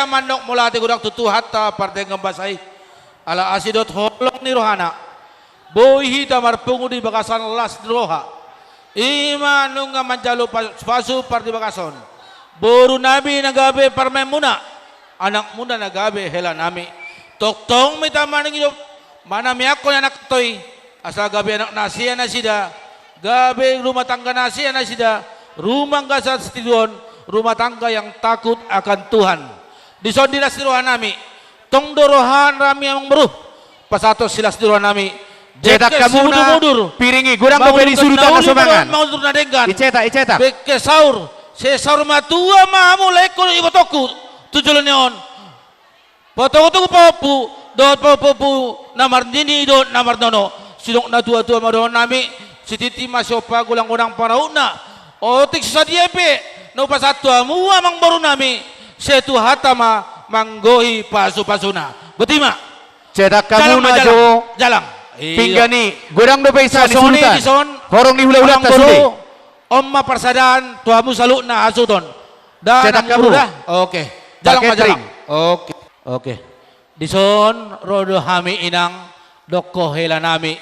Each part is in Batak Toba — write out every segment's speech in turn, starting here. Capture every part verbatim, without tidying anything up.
mandok mauliate godang tu Tuhanta pardenggan basa i. Ala asi dohot holong ni rohana, boi hita marpungu di bagasan las ni roha. I ma nunga manjalo pa-, pasu pardibagason. Boru nami na gabe parumaenmuna, anakmuna na gabe hela nami. Tongtong ma hita manang i do, manamiangkon anak toi, asa gabe anak na sea nasida, gabe rumah tangga na sea nasida, rumah tangga satiruon, rumah tangga yang takut akan Tuhan. Dison di las ni roha nami, tong do roha nami amang boru, pasahathon silas ni roha nami. Cetak dengke hamu na simudur-mudur. Piringi, godang dope di sudutan na somangan. Mangudur na denggan. Icetak, icetak. Dengke saur, sai saur matua ma hamu lehon ibotongku tu joloan on. Patogu-togu pahompu, dohot pahompu na marnini dohot na marnono. Sidok na tua-tua ma dohonon nami, sititi ma siompa godang-godang pangarahutna. Otik so sadia pe na hupasahat tu hamu amang boru nami, sai Tuhanta ma manggohi pasu-pasuna. Boti ma. Cetak hamu na jo. Jalang. Pinggan i, godang dope di sudutan. Horong ni hula-hulanta sude. On ma parsadaan tu hamu saluhutna hasuhuton. Cetak hamu. Oke. Jalang ma jalang. Oke. Oke. Dison ro do hami inang, dohot hela nami.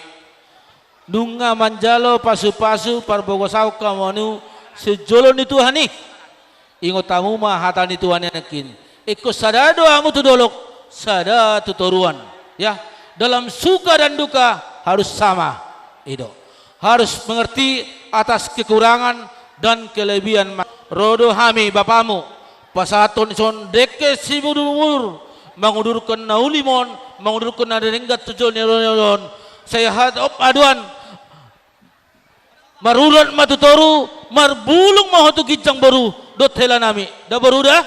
Nunga manjalo pasu-pasu parbagason hamu sian jolo ni Tuhan i. Ingot hamu ma hata ni Tuhan i nangkin. Ingkon sada do hamu tu dolok, sada tu toruan. Ya, dalam suka dan duka harus sama. I do. Harus mengerti atas kekurangan dan kelebihan ma-, ro do hami bapamu. Pasahathon dison dengke simudur-mudur, mangudurhon na uli ma on, mangudurhon na denggan tu jolo ni roha on. Sehat, op, aduan. Marurat ma tu toru, marbulung ma ho tu ginjang boru, dohot hela nami. Da boru da,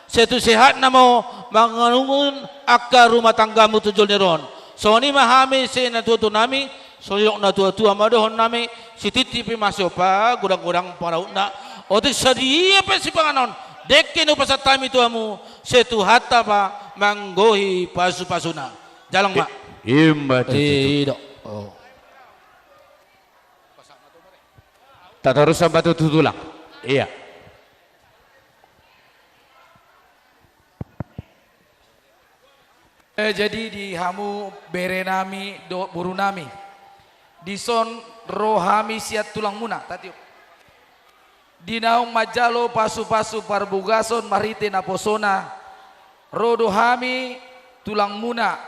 sai tu sehatna ma ho, mangarungun angka rumah tanggamu tu jolo ni roha on. Songon i ma hami sian natua-tua nami, songon i dohot natua-tua ma dohonon nami, sititi pe ma siompa, godang-godang pangarahutna. Otik sadia pe sipanganon, dengke na hupasahat hami tu hamu, sai Tuhanta ma manggohi pasu-pasuna. Jalang ma. I, i ma tutu. I do. Oh. Tatorus ma tutu tulang. Iya. Eh, jadi di hamu bere nami dohot boru nami. Dison ro hami sian tulangmuna, tatiop. Di naung manjalo pasu-pasu parbagason marhite naposona, ro do hami tulangmuna,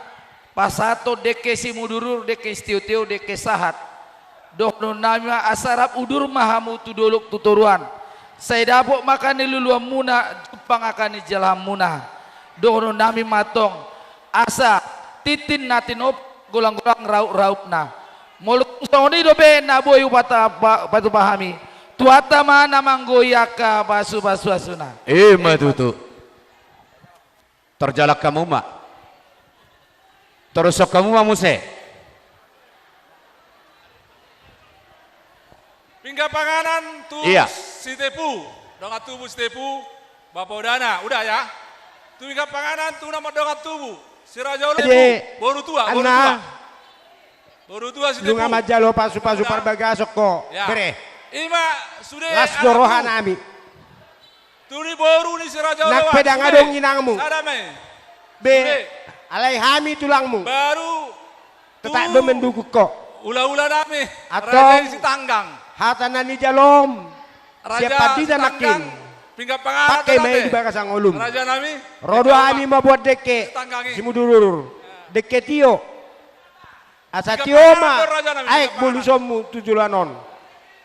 pasahathon dengke simudur-udur, dengke sitio-tio, dengke sahat. Dohonon nami ma asa rap udur ma hamu tu dolok tu toruan. Sai dapot ma angka niluluanmuna, jumpang angka nijalahanmuna. Dohonon nami ma tong, asa tintin na tinopa, golang-golang raup-raupna. Molo songon i dope na boi hupata-, pa-, patupa hami, Tuhanta ma na manggohi angka pasu-pasuna. I ma tutu. Tor jalang hamu ma. Torushon hamu ma muse. Pinggan panganan tu, iya, Sitepu, dongan tubu Sitepu, Bapa Odana, udah ya. Tu pinggan panganan tu nama dongan tubu, si Raja Olo. Jadi, boru tua, boru tua. Boru tua Sitepu. Nunga manjalo pasu-pasu parbagason ho, ya, bere. I ma sude las do roha nami. Tu ni boru ni si Raja Olo. Nang pe ndang adong inangmu. Sada ma i. Be, sude. Alai hami tulangmu. Baru tetap tu do mendukung ho. Hula-hula nami. Antong, Raja Sitanggang. Hata na nijalomu. Raja Sitanggang. Siap pandita nangkin. Pinggan panganan. Pake ma i di bagasan ngolum. Raja nami. Ro do hami mamboan dengke. Sitanggang i. Simudur-udur. Dengke tio. Asa tio ma aek bolusonmu tu joloan on.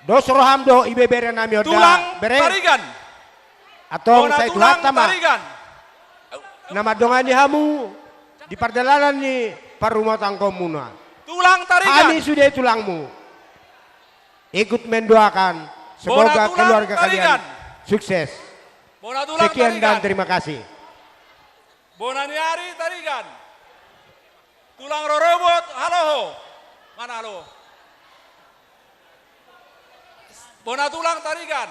Dos roham dohot ibebere nami on da, bere. Tulang Tarigan. Antong sai Tuhanta ma na mandongani hamu di pardalanan ni parrumatanggaonmuna. Tulang Tarigan. Hami sude tulangmu ikut mendoakan semoga keluarga kalian sukses. Sekian dan terima kasih. Bona ni ari Tarigan. Tulang rorobot, halo ho. Mana halo? Bona tulang Tarigan.